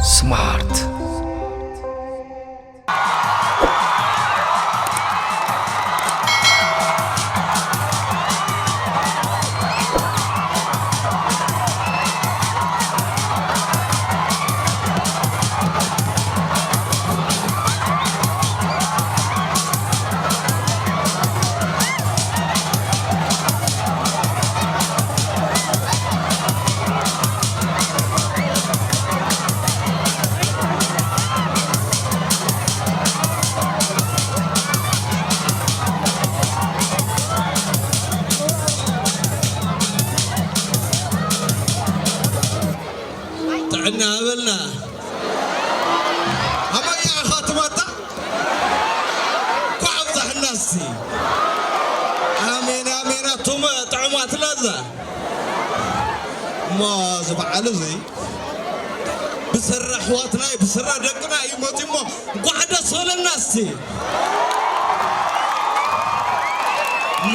ስማርት። ጥዕና ሃበልና። ኣመያ ኢኻ ትመጣ? ኳዕ ኣብዛሕና እስቲ። ኣሜን፣ ኣሜን። ኣቱም ጥዑማት ለዛ። እሞ እዚ በዓል እዚ ብስራ ኣሕዋትና እዩ፣ ብስራ ደቅና እዩ መፂኡ። እሞ እንኳዕ ደስ በለና እስቲ። እሞ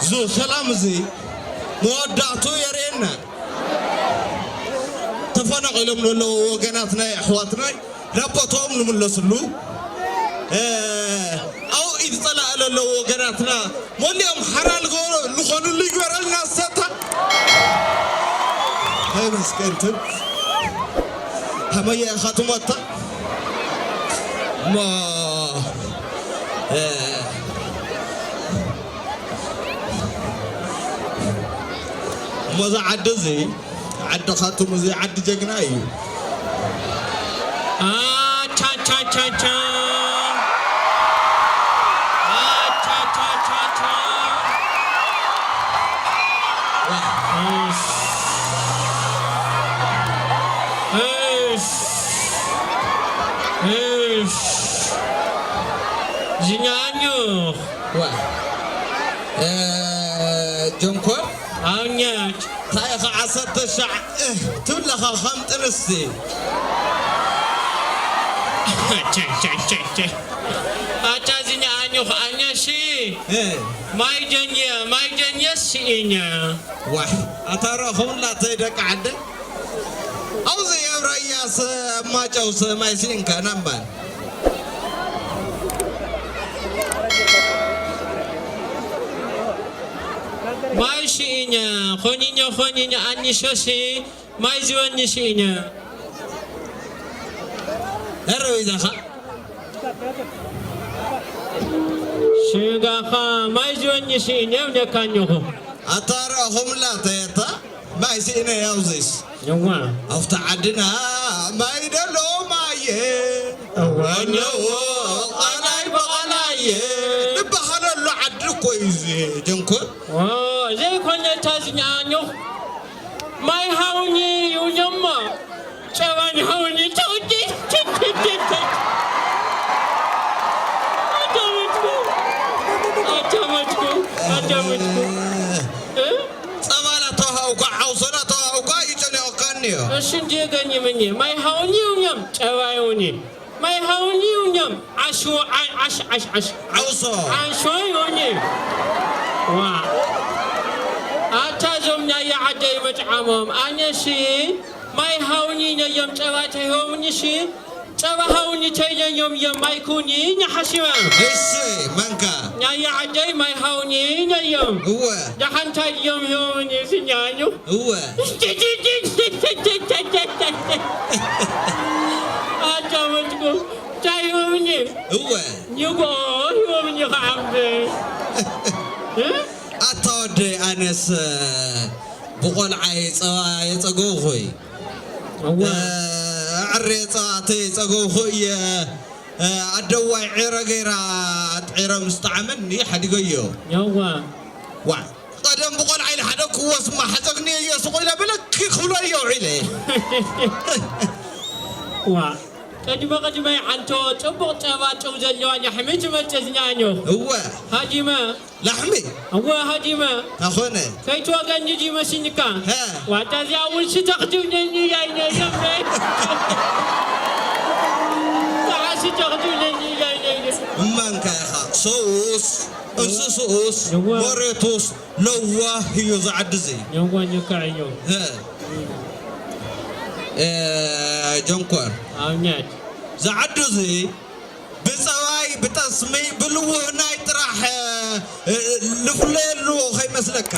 እዚ ሰላም እዚ መወዳእቱ የርእየና። ተፈናቒሎም ዘለዉ ወገናትና ኣሕዋትና ናብ ቦትኦም ንምለስሉ፣ እ፣ ኣብኡ ኢድ ጸላእ ዘለዉ ወገናትና መሊኦም ሓራ ልገ-፣ ልኾኑሉ ይግበረልና። ሰታ ተመስገን ትብል። ሃመያ ኢኻ ትሞታ? እሞ፣ እ፣ እሞ እዛ ዓዲ እዚ ዓዲ ኻቱም፣ እዚ ዓዲ ጀግና እዩ። ኣቻቻቻቻ። ኣቻቻቻቻ። እሽ። እሽ። እሽ። ዝኛኙ። ዋ። እ፣ ጀንኮር? ኣውኛች። እንታይ ኢኻ ዓሰርተ ሻዕ፣ እህ፣ ትብለኻ ከም ጥንሲ? ቸ፣ ቸ፣ ቸ፣ ቸ። ኣታ ዝኛ ኣኙኽ ኣኛሺ። እ። ማይ ጀኘ፣ ማይ ጀኘ ሲኢኛ። ዋይ፣ ኣታ ረኹም ላተይ ደቂ ዓደ። ኣብዚ ኣብ ራያስ ኣብ ማጨውስ ማይ ሲኢንካ ናምባን። ማይ ሽኢኛ፣ ኾኒኛ፣ ኾኒኛ፣ ኣኒሾሲ፣ ማይ ዝወኒ ሽኢኛ። ኧረ ወይዛኻ። ሽጋኻ፣ ማይ ዝወኒ ሽኢኛ፣ እብለካኛኹ። ኣታ ረኹም ላተየታ። ማይ ስኢነ ያውዝስ። የዋ። ኣብቲ ዓድና ማይ ደሎ ማየ። እወ። ወነዎ ቃላይ በቓላየ። ዝበሃለሉ ዓዲ እኮ እዩ እዚ ጀንኮር። ዋ፣ ዘይኮነ እታ ዝኛኞ ማይ ሃውኒ ይውኛማ። ጨባን ሃውኒ ተውዲ። ኣዳመጥኩ። ኣዳመጥኩ። ኣዳመጥኩ። እ? እ? ጸባ ላተዋሃብኳ፣ ዓውሶ ላተዋሃብኳ ይጨነቐካኒ እዮ። እሺ፣ እንዲህ ገኝ ምኝ፣ ማይ ሃውኒ ይውኛም፣ ጨባ ይውኒ። ማይ ሃውኒ ይውኛም፣ ዓሽዎ፣ ዓ-፣ ዓሽ፣ ዓሽ፣ ዓሽ። ዓውሶ። ዓሽዎ ይውኒ። ዋ። ኣታ ዞም ናይ ዓደይ መጥዓሞም፣ ኣነሲ ማይ ሃውኒ ነዮም፣ ጨባ ተይሆምኒ ሲ፣ ጸባ ሃውኒ ተይለዮም እዮም ማይኩኒ ንሓሲባ። እሺ፣ መንካ? ናይ ዓደይ ማይ ሃውኒ ነዮም። እወ። ደሓንታይ እዮም ሂቦምኒ ዝኛኙ? እወ። ኣዳመጥኩ። እንታይ ሂቦምኒ? እወ። ንጎ ሂቦምኒ ከዓምበ። እ? ኣታ ወደይ ኣነስ ብቆልዓይ ጸባ የጸገውኹይ። እወ። እ፣ ኣዕሬ ጸባ ተየጸገውኹ እየ፣ እ፣ ኣደዋይ ዒረ ገይራ ኣጥዒረ ምስ ጠዓመኒ ሓዲገዮ። እወ። ዋ፣ ቀደም ብቆልዓይ ዝሓደግክዎ ስማ ሓዘግኒ እዮ ስቑ ኢለ ብለኪ ክብሎ እዮ ውዒለ። ዋ፣ ቅድመ ቅድመይ ዓንቶ ጽቡቕ ጸባ ጨው ዘለዋ ላሕሚ ትመጽእ ዝኛኞ። እወ። ሃዲመ። ላሕሚ? እወ፣ ሃዲመ። ኣኾነ? ከይትወገኒ ድዩ መሲልካ? ሀ። ዋታ እዚኣ እውን ስተኽትብለኒ እያ ኢለ እየ እምበይ። ከዓ ስተኽትብለኒ እያ ኢለ እየ። እማንካ ኢኻ። ሰውስ፣ እንስስኡስ፣ እወ። መሬቱስ ለዋህ እዩ ዝዓዲ እዚ። ለዋህ እዩ ከዓ እዩ። ሀ። እ፣ ጀንኮር፣ ኣብኛት ዝዓዱ እዚ ብጸባይ፣ ብጠስሚ፣ ብልውህናይ ጥራሕ፣ እ፣ እ፣ ልፍለየሉ ከይመስለካ።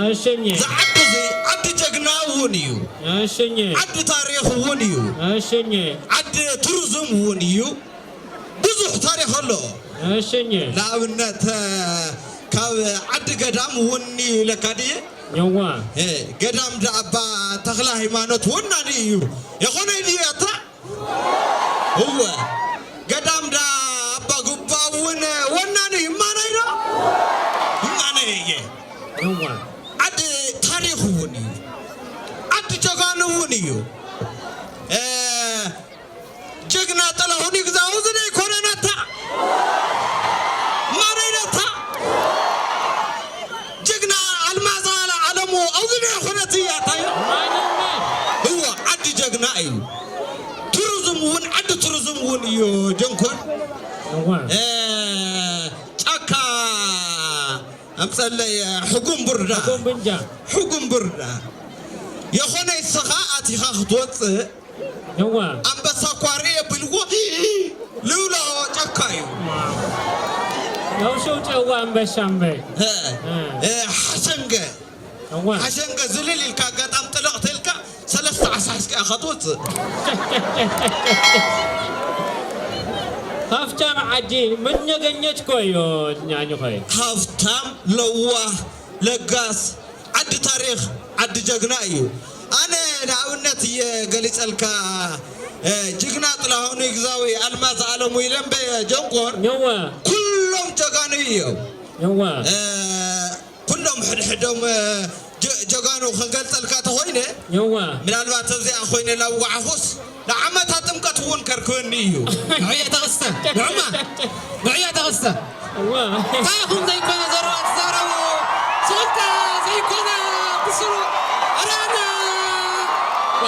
እሽኝ። ዝዓዱ እዚ ዓዲ ጀግና እውን እዩ። እሽኝ። ዓዲ ታሪኽ እውን እዩ። እሽኝ። ዓዲ ቱሪዝም እውን እዩ። ብዙሕ ታሪኽ ኣሎ። እሽኝ። ንኣብነት፣ እ፣ ካብ ዓዲ ገዳም እውን እዩ ኢለካ ድየ? የዋ። እ፣ ገዳም ዳ ኣባ ተኽለ ሃይማኖት ወናኒ እዩ። የኾነ ድዩ ኣታ? እወ። ገዳም ዳ ኣባ ጉባ እውን ወናኒ እዩ። እማነይ ዶ? እማነይ እየ። የዋ። ዓዲ ታሪኽ እውን እዩ። ዓዲ ጀጋኑ እውን እዩ። እ፣ ጀግና ጥላሁን ይግዛው እዚ ዶ ኣይኮነን ኣታ? ማነይ ነታ? ጀግና ኣልማዝ ኣለሙ ኣብዚ ዶ ኣይኮነት እያ ኣታዮ? እወ፣ ዓዲ ጀግና እዩ። ቱሪዝም እውን፣ ዓዲ ቱሪዝም እውን እዩ ጀንኮን። እወ። እ፣ ጫካ ኣምፀለይ ሕጉም ቡርዳ። ሕጉም ብንጃ። ሕጉም ቡርዳ። የኾነ ንስኻ ኣቲኻ ክትወፅእ እዋ። ኣንበሳ እኳ ርእየ ብልዎ ልብሎ ጫካ እዩ። ያው ሸው ጨዋ ኣንበሳ እምበር። እ፣ እ። እ፣ ሓሸንገ። እዋ። ሓሸንገ ዝልል ኢልካ ኣጋጣሚ ጥልቕ ተልካ ሰለስተ ዓሳ ሒዝካ ኢኻ ትወፅእ። ሃፍታም ዓዲ መነገኘት እኮ እዩ ኛኝ ኾይ። ሃፍታም፣ ለዋህ፣ ለጋስ፣ ዓዲ ታሪኽ፣ ዓዲ ጀግና እዩ። ኣነ ንኣብነት እየ ገሊጸልካ፣ እ፣ ጅግና ጥላሁን ይግዛዊ፣ ኣልማዝ ኣለሙ፣ ኢለምበ ጀንኮር፣ የዋ። ኩሎም ጀጋኑ እዮም። የዋ። እ፣ ኩሎም ሕድሕዶም፣ እ፣ ጀ-፣ ጀጋኑ ክገልጸልካ ተኾይነ፣ የዋ። ምናልባት ኣብዚኣ ኮይነ ላወዓኹስ፣ ንዓመታ ጥምቀት እውን ከርክበኒ እዩ። ንዕያ ተኸስተ፣ ንዕማ፣ ንዕያ ተኸስተ። እዋ። እንታይ ኢኹም ዘይኮነ ዘረባ ትዛረቡ? ስቕታ ዘይኮነ ብስሩ። ኣረ ኣነ። ዋ።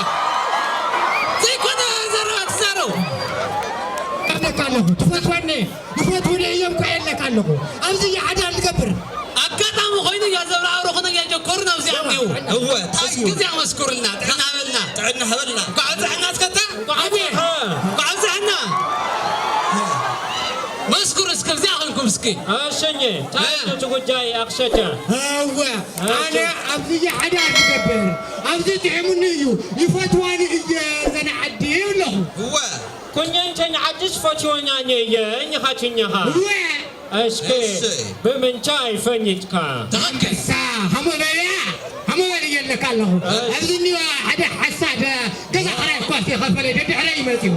ዘይኮነ ዘረባ ትዛረቡ። እብለካ ኣለኹ፣ ትፈትወኒ፣ ይፈትውኒ እዮም እኮ የለካ ኣለኹ። ኣብዚ እየ ሓዳር ዝገብር። ኣጋጣሚ ኮይኑ እያ ዘብራ ኣውሮ ኾነ እያ ጀኮርን ኣብዚኣ እኒው። እወ፣ እንታይ እዩ? እስኪ እዚኣ መስኩርልና፣ ጥዕና ሃበልና። ጥዕና ሃበልና። እንኳዕ ኣብፀሐና እስከታ። እንኳዕ ኣብፀሐ። እንኳዕ ኣብፀሐና። መስኩር እስኪ፣ እዚኣ ኾንኩም እስኪ። ኣሸኘ፣ ታይ እ። ነቲ ጉዳይ ኣኽሸተ። እወ፣ ኣሸ- ኣነ ኣብዚ እየ ሓዳር ዝገብር። ኣብዚ ጥዕሙኒ እዩ፣ ይፈትዋኒ እየ ዘን ዓዲ ኣለኹ። እወ። ኩኘን ቸን ዓድስ ፈትወናኒ እየ፣ እኒኻ ትኛኻ። እወ። እስኪ እሺ። ብምንታይ ፈኒጥካ? ኣንበሳ፣ ሃሞ በልያ፣ ሃሞ በል እየለካ ኣለኹ። እሺ። ኣብዚ እኒኦ ሓደ ሓሳድ ገዛ ክራይ እኳ ከይኸፈለ ደድሕረይ እዩ መፂኡ።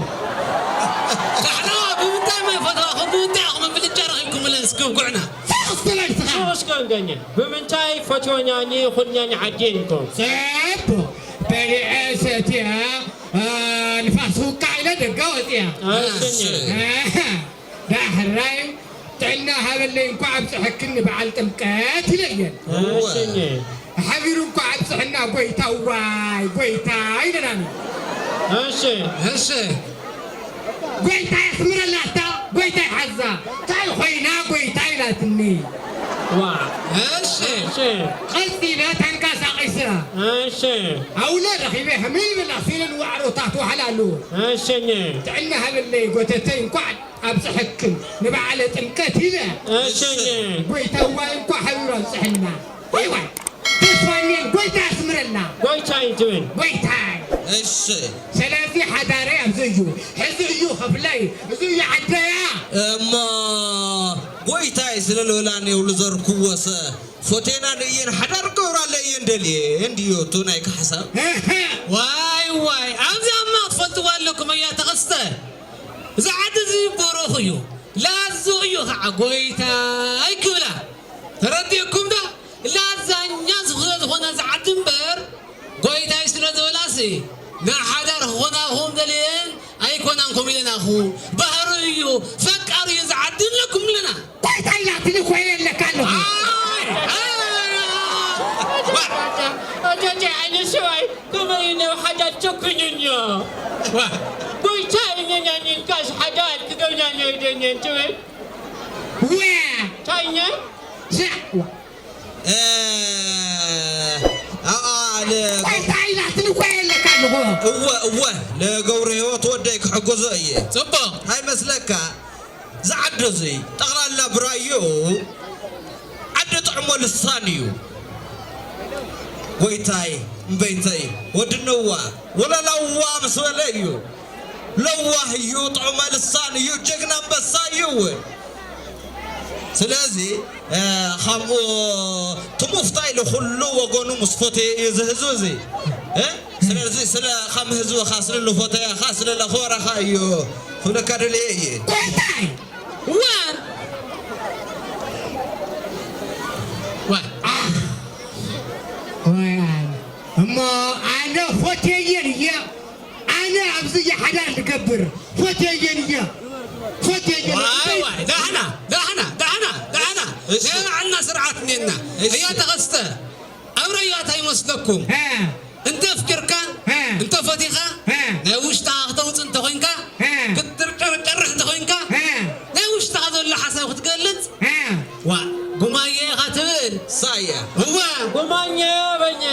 ዳሕና ብምንታይ ማይ ፈትዋኹም? ብምንታይ ኢኹም ምፍልጫ ረኺብኩምለን? እስኪ ውግዑና። ስቕ እስኪ በል ስኻ። ስቕ እስኪ እንገኘ። ብምንታይ ፈትወኛኒ ኩኛኒ ዓዲ ኢልኩም? ሰብ በሊዐ ሰትያ፣ አ፣ ንፋስ ውቃዕ ኢለ ደጋ ወፅያ። እሺ። አ፣ ዳሕራይ ጥዕና ሃበለይ እንኳዕ ኣብፅሐክኒ በዓል ጥምቀት ኢለየን። እሺ። ሓቢሩ እንኳዕ ኣብፅሐና ጎይታ ዋይ ጎይታ ኢለናኒ። እሺ። እሺ። ጎይታ የኽምረላታ ጎይታ ይሓዛ። እንታይ ኮይና ጎይታ ኢላትኒ። ዋ። እሺ። እሺ። ቀፂለ ተንቀሳቒሰ። እሺ። ኣውለ ረኺበ ከመይ ይብላ ሲለን ዋዕሮታት ዋሕላ ኣለዎ። እሺ። ጥዕና ሃበለይ ጎተተይ እንኳዕ ኣብፅሐክን ንበዓለ ጥምቀት ኢለ። እሺ። ጎይታ ዋይ እንኳዕ ሓቢሩ ኣብፅሐና። ዋይ ዋይ። ተስፋ እኒኤን ጎይታ ያስምረልና። ጎይታይ ትብል። ጎይታይ። እሺ። ስለዚ ሓዳረይ ኣብዚ እዩ። ሕዚ እዩ ክፍለይ። እዚ እዩ ዓደያ። እሞ ጎይታይ ስለ ልብላኒ ይብሉ ዘርክዎሰ ፎቴና ንእየን ሓዳር ገብራለ እየን ደልየ እንድዮ እቱ ናይ ካሕሳብ። ዋይ ዋይ። ኣብዚኣማ ክትፈልጥዋ ኣለኩም እያ ተኸስተ። እዚ ዓዲ እዚ በረኹ እዩ። ላዙ እዩ ኸዓ ጎይታይ ክብላ። ተረዲእኩም ዶ? ላዛኛ ዝኾ-፣ ዝኾነ ዝዓዲ እምበር፣ ጎይታይ ስለ ዝበላሲ፣ ንሓዳር ክኾናኹም ደልየን ኣይኮናንኩም ኢለናኹ። ባህሩ እዩ፣ ፈቃሩ እዩ ዝዓዲ ኣለኩም ኣለና። ጎይታይ ኢላትኒ እኮ የለካ ኣለኹ። ኣይ፣ ኣይ፣ ኣይ፣ ኣጆጆ፣ ዓይነ ሰብኣይ፣ ከመይ እዩ ናብ ሓዳር ቸኩንዮ? ዋ። ጎይታይ እኛኛን ኢልካስ ሓዳር ክገብናዮ ኢደንየን ትብል? ወ። ታይነ? ሸ-፣ ዋ። እ፣ ኣ፣ ኣ፣ ለ-፣ እንታይ ኢላትኒ እኮ የለ። ኣለኹ። እወ እወ፣ ለገብረ ህይወት ወደይ ክሕግዞ እየ። ጽቡቕ። እንታይ መስለካ? ዝዓዲ እዚ ጠቕላላ ብራዩ ዓዲ ጥዕሞ ልሳን እዩ። ጎይታይ እምበይተይ ወዲ ነዋ ወለላዋ ምስ በለ እዩ። ለዋህ እዩ፣ ጥዑመ ልሳን እዩ፣ ጀግና ኣንበሳ እዩ እውን። ስለዚ ከምኡ ትሙፍታ ኢሉ ኩሉ ወገኑ ምስ ፈተየ እዩ እዚ ህዝቢ እዚ። ስለዚ ስለ ከም ህዝብኻ ስለ ልፈተየኻ ስለ ለኽበረኻ እዩ ክብለካ ደልየ እየ። ጎይታይ! እወ! እወ! ኣህ! እሞ ኣነ ፈትየየን እየ። ኣነ ኣብዚ እየ ሓዳር ዝገብር። ፈትየየን እየ። ፈትየየን። ዋይ፣ ዋይ፣ ዳሕና፣ ዳሕና፣ ዳሕና፣ ዳሕና። እሺ። ናይ ባዕልና ስርዓት እኔና። እሺ። እያ ተኸስተ። ኣብ ራያ እንታይ ይመስለኩም? እ። እንተ ኣፍቂርካ፣ እ። እንተ ፈቲኻ፣ እ። ናይ ውሽጥኻ ክተውጽእ እንተ ኾይንካ፣ እ። ክትርጨርጨርሕ እንተ ኾይንካ፣ እ። ናይ ውሽጥኻ ዘሎ ሓሳብ ክትገልጽ፣ እ። ዋ፣ ጉማየ ኢኻ ትብል። ሳያ። እወ። ጉማየ በየ፣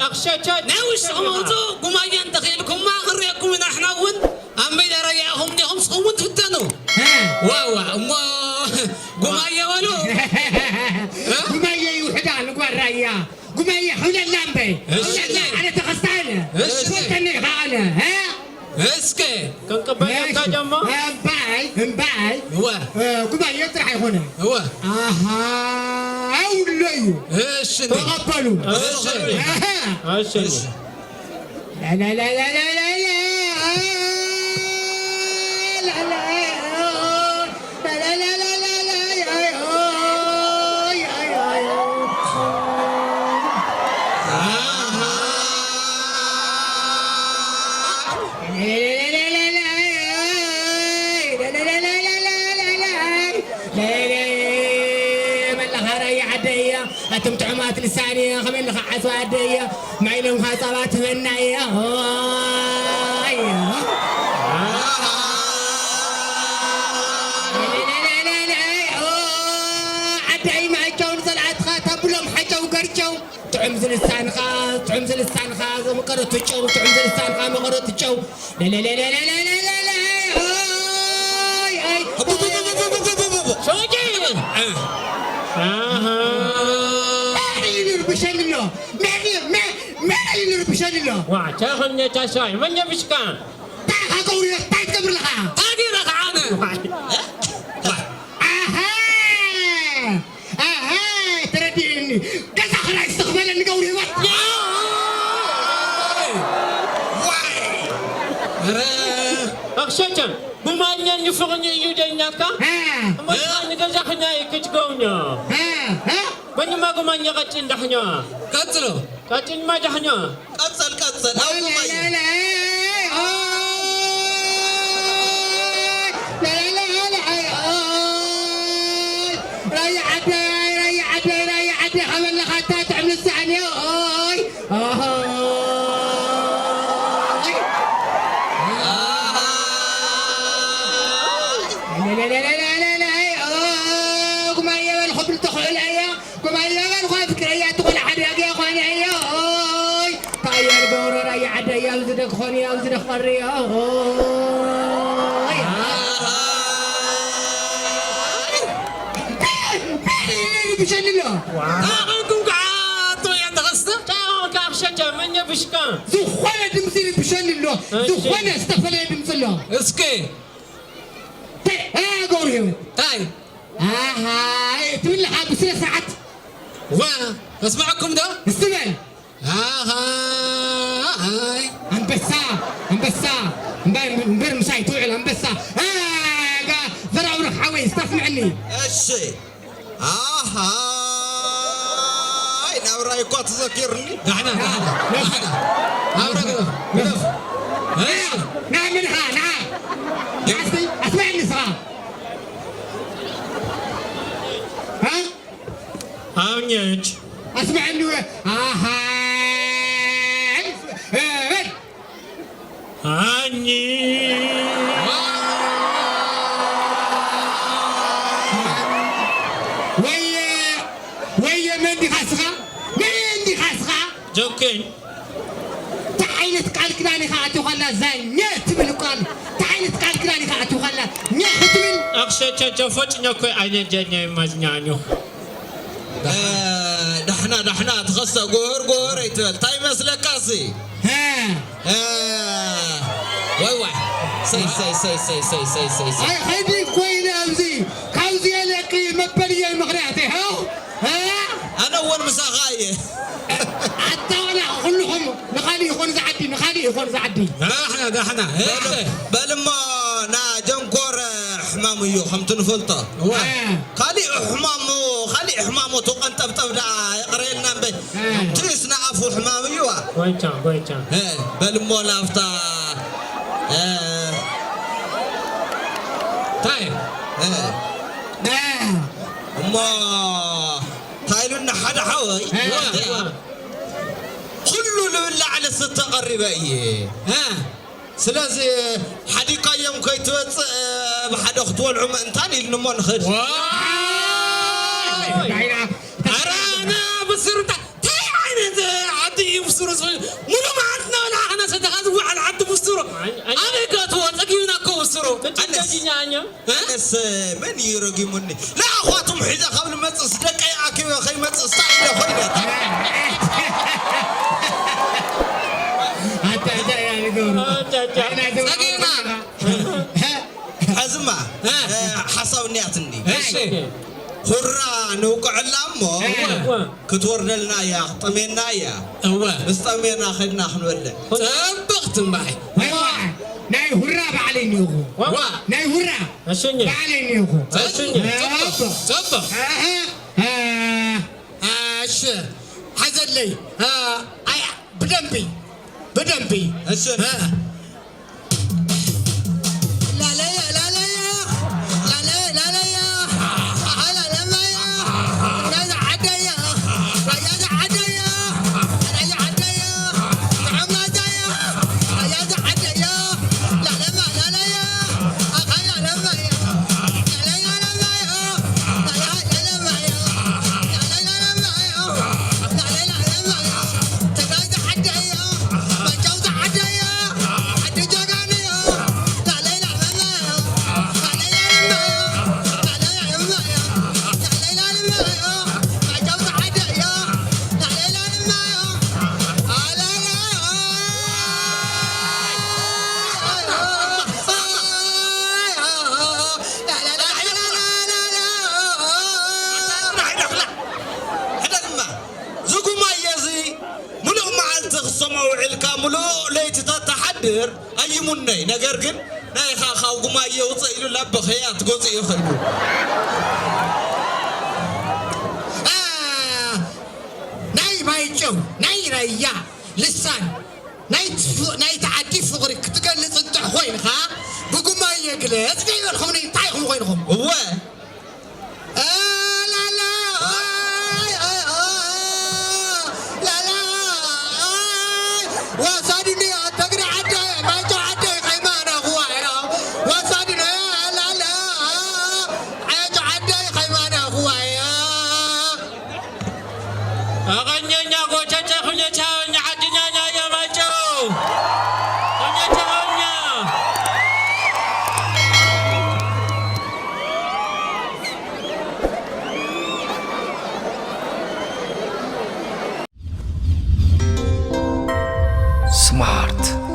ኣኽሸቸ ናይ ውሽጥኹም ኣውጽኡ፣ ጉማየ እንተ ኽኢልኩማ፣ ክንርእየኩም ኢና፣ ንሕና እውን ኣብ ሜዳ ራያ ኢኹም ዲኹም፣ ንስኹም እውን ትፍተኑ። እ። ዋ፣ ዋ፣ እሞ ጉማየ በሉ። እ? ጉማየ ይውሕዳ ንጓል ራያ። ጉማየ፣ ሕውለላ እምበይ። እሺ። ሕውለላ፣ ኣነ ተኸስተ ኣነ። እሺ። ትፈልጠኒ ኢኻ ኣነ። እ? እስከ ክንቅበለካ እሺ። ጀሞ። እምበይ፣ እምበይ። እወ። እ፣ ጉማየ ጥራሕ ኣይኮነ። እወ። ኣሃ፣ ኣውሎ እዩ። እሺ፣ እንዴ። ተቐበሉ። እሺ። ኣሃ። እሺ፣ እንዴ። እሺ። መላኻራ ይዓደያ። ኣቱም ጥዑማት ልሳን እየ፣ ከመይ ኣለኻ ዓስቢ ኣደየ? ማይ ኢሎም ኻብ ጻባ ትህበና እየ። ኦይ። ኦ፣ ዓደይ ማይጨው ንጸላእትኻ ተብሎም ሓጨው ገርጨው። ጥዑም ዝልሳንኻ፣ ጥዑም ዝልሳንኻ፣ መቐረት ጨው፣ ጥዑም ዝልሳንኻ፣ መቐረት ጨው። ለለለለለለለለ፣ ኦይ፣ ኦይ። ሸውጂ! ኣሃ። መን እዩ ዝርብሸኒ ኣሎ? መን እዩ፣ መን፣ መን እዩ ዝርብሸኒ ኣሎ? ዋ፣ ቻ ኸኛ ቻ ሻይ፣ መን የብሽካ? እንታይ ኢኻ ገብርዮ? እንታይ ትገብር ኣለኻ? እንታይ ገይረ ኸዓ ኣነ? ዋይ። ኣሃ! ኣሃ! ተረዲእኒ። ገዛ ኽራይ ዝተኽፈለኒ ገብርዮ ህይወት። ዋይ! ዋይ! ኧረ! ኣኽሸቸ፣ ጉማኛ ንፉቕኝ እዩ ደኛካ? እ። እሞ ንገዛኽኛ እዩ ክትገብኛ። እ፣ እ። በኒማ ጉማኛ ቀጭን ዳሕኛ። ቀጽሎ። ቀጭንማ ዳሕኛ። ቀጸል፣ ቀጸል። ኣብ ጉማኛ። ራያ ዓደይ፣ ራያ ዓደይ፣ ራያ ዓደይ፣ ከመለኻታ ጥዕም ልሳን እዮ። ኦይ። ኣሃይ። ለለለለለለይ፣ ኦ፣ ጉማየ በል፣ ክብል ተኽእል እያ። ጉማየ በል፣ ኳ ፍቅረያ ትኾን ሓደ ያገ ኾነ እዮ። ኦይ። ታየር ገብረ ራያ ዓደ እያ፣ ኣብዚ ደግ ኾነ እያ፣ ኣብዚ ደግ ቐሪ እያ። ኦይ። ብሸልሎ። ታቐንኩም ከዓ ኣቶ እያ ተኸስተ? ታቐንካ ኣኽሸቸ፣ መኘ ብሽካ? ዝኾነ ድምፂ ይርብሸኒ ኣሎ። እሺ። ዝኾነ ዝተፈለየ ድምፂ ኣሎ። እስኪ። ተ-፣ እ፣ ገብሩ ህይወት። ታይ? ኣሃ፣ ትብልኻ ብስነ ስርዓት። ዋ፣ ኣስማዕኩም ዶ? እስቲ በል። ኣሃ፣ ኣይ። ኣንበሳ፣ ኣንበሳ። እምበር፣ እምበር ምሳይ ትውዕል ኣንበሳ። እ፣ ጋ-፣ ዘራውርኽ ሓወይ፣ እስቲ ኣስምዐኒ። እሺ። ኣሃ፣ ኣይ፣ ናብራይ እኳ ተዘኪርኒ። ዳሕና፣ ዳሕና፣ ዳሕና። ናብራ ግደፍ፣ ግደፍ። እሺ። ና፣ ምንኻ፣ ና። ና፣ እስቲ፣ ኣስምዐኒ ንስኻ። እ? ኣውኘች። ኣስምዐኒ ወ-፣ ኣሃ። ኣኝ። ወየ፣ ወየ፣ መን ዲኻ እስኻ? መን ዲኻ እስኻ? ጆኬን። እንታይ ዓይነት ቃል ኪዳን ኢኻ ኣትዩ ኸላ እዛ ኘ ትብል እኳ እንታይ ዓይነት ቃል ኪዳን ኢኻ ኣትዩ ኸላ ኘ ክትብል ኣኽሸቸቸ ፈጭኛ እኮ ኣይነጀኛ ይማዝኛኙ ዳሕና ዳሕና ትኸሰ ጎህር ጎህር ኣይትበል እንታይ ይመስለካ ሲ ሀ ወይ ወይ ሰይ ሰይ ሰይ ሰይ ሰይ ሰይ ሰይ ሰይ ኣይ ኸይዲ እኮ ኢለ ኣብዚ ካብዚ የለቂ መበል እየ ምኽንያት ሀው ኣነ እውን ምሳኻ እየ ኣታ ዋላ ኩልኹም ንኻሊእ ይኹን ዝዓዲ ንኻሊእ ይኹን ዝዓዲ ዳሕና ዳሕና በል እሞ ና ጀንኮር ሕማም እዩ ከምቲ ንፈልጦ ካሊእ ሕማሙ ካሊእ ሕማሙ ተቐንጠብጠብ ደኣ ይቕረየልና እምበይ ትእስ ንኣፉ ሕማም እዩዋ ጎይታ ጎይታ በል እሞ ናብታ እንታይ እሞ እንታይ ኢሉና ሓደ ሓወይ ኩሉ ልብላዕ ልስተ ቀሪበ እየ ስለዚ ሓዲካዮም ከይትወፅእ ብሓደ ክትወልዑ ምእንታን ኢልንሞ ንኽድ ኣራና ብስሩ እንታይ ዓይነት ዓዲ እዩ ብስሩ ዝብል ሙሉ መዓልቲ እናበላዕኻ እናሰተኻ ዝወዓል ዓዲ ብስሩ ኣበይ ከእትዎ ፀጊብና እኮ ብስሩ ኣነስ መን እዩ ረጊሙኒ ንኣኽዋቶም ሒዘ ካብ ልመፅእስ ደቀይ ኣኪበ ከይመፅእ ስታ ኢለ ኮይነ ኣታ እንታይ ኢና ንገብሮ ጸጊብና ሕዝማ ሓሳብ እኒኣትኒ ሁራ ንውቅዐላ እሞ ክትወርደልና እያ ክትጠምየና እያ እወ ምስ ጠምየና ከድና ክንበልዕ ፅብቕቲ እምበኣይ ናይ ሁራ ባዕለይ እኒኦኹ ናይ ሁራ ባዕለይ እኒኦኹ ፅብቕ እሺ ሓዘለይ ብደንቢ ብደንቢ ዝጉማየ እዚ ሙሉእ መዓልቲ ክሰሞ ውዒልካ ሙሉእ ለይቲ ተተሓድር ኣይሙነይ ነገር ግን ናይኻ ካብ ጉማየ ውፅእ ኢሉ ላበኸያ ትጎፅእ ይኽእሉ ናይ ማይጨው ናይ ራያ ልሳን ናይቲ ዓዲ ፍቕሪ ክትገልፅ እንተ ኮይንኻ ብጉማየ ግለፅ ዘይበልኹምኒ እንታይ ኢኹም ኮይንኹም እወ Smart.